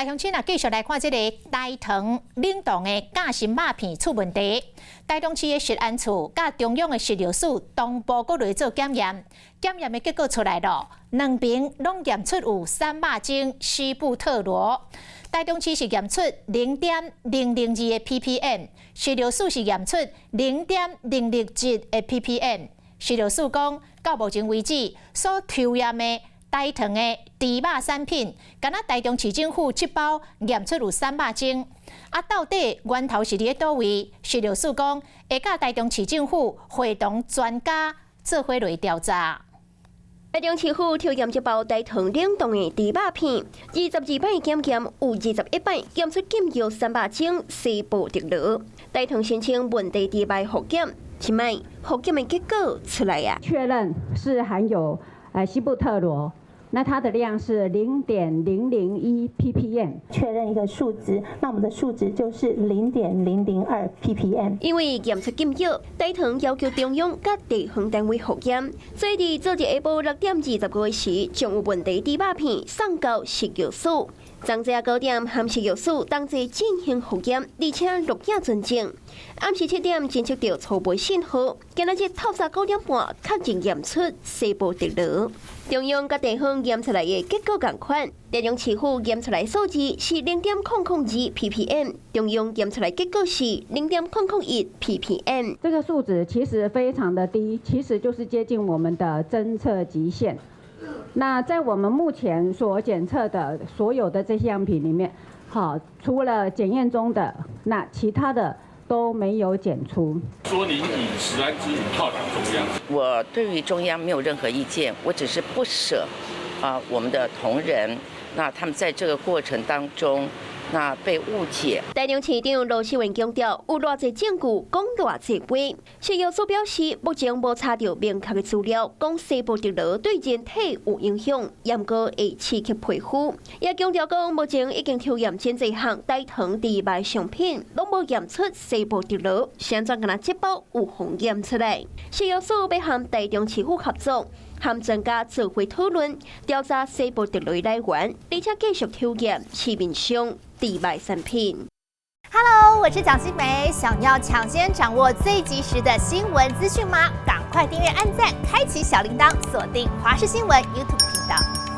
來鄉親啊，繼續來看這個台糖冷凍的夾心肉片出問題。台中市的食安處佮中央的食藥署同步閣來做檢驗，檢驗的結果出來了，兩爿攏驗出有三肉精西布特羅。台中市是驗出0.002的 ppm，食藥署是驗出0.067的 ppm。食藥署講，到目前為止所抽驗的台糖的豬肉產品，干焦台中市政府這包驗出有三肉精。啊，到底源頭是佇咧佗位？食藥署講會佮台中市政府會同專家做伙來調查。台中市府抽驗這包台糖冷凍的豬肉片，22擺檢驗有21擺檢出禁藥三肉精西布特羅。台糖申請問題豬肉複檢，這擺複檢的結果出來啊，確認是含有西布特羅。那它的量是0.001 ppm，確認一個數值，那我們的數值就是0.002 ppm。因為檢出禁藥，台糖要求中央佮地方單位複檢，所以佇昨日下晡6點25時，將有問題豬肉片送到食藥署。昨下9點和食藥署同齊進行複檢，而且錄影存證。暗時7點偵測到初步信號，今仔日透早9點半確認驗出西布特羅。中央佮地方驗出來的結果仝款，台中市府驗出來數字是0.002 ppm，中央驗出來結果是0.001 ppm。這個數值其實非常的低，其實就是接近我們的偵測極限。那在我們目前所檢測的所有的這些樣品裡面，好，除了檢驗中的，那其他的都沒有檢出。說您以食安之名炮打中央，我對於中央沒有任何意見，我只是不捨啊，我們的同仁，那他們在這個過程當中，那被誤解。台中市長羅時運強調，有偌濟證據，講偌濟話。食藥署表示，目前無查著明確的資料，講西布特羅對人體有影響，嚴格會刺激皮膚。也強調講，目前已經抽驗真濟項台糖豬肉商品，攏無驗出西布特羅，現在干焦這包有予驗出來。食藥署欲和台中市府合作，和專家做伙討論調查西布特羅來源，而且繼續抽驗市面上豬肉產品。 Hello，我是蔣新梅，想要搶先掌握最及時的新聞資訊嗎？趕快訂閱、按讚、開啟小鈴鐺，鎖定華視新聞 YouTube 頻道。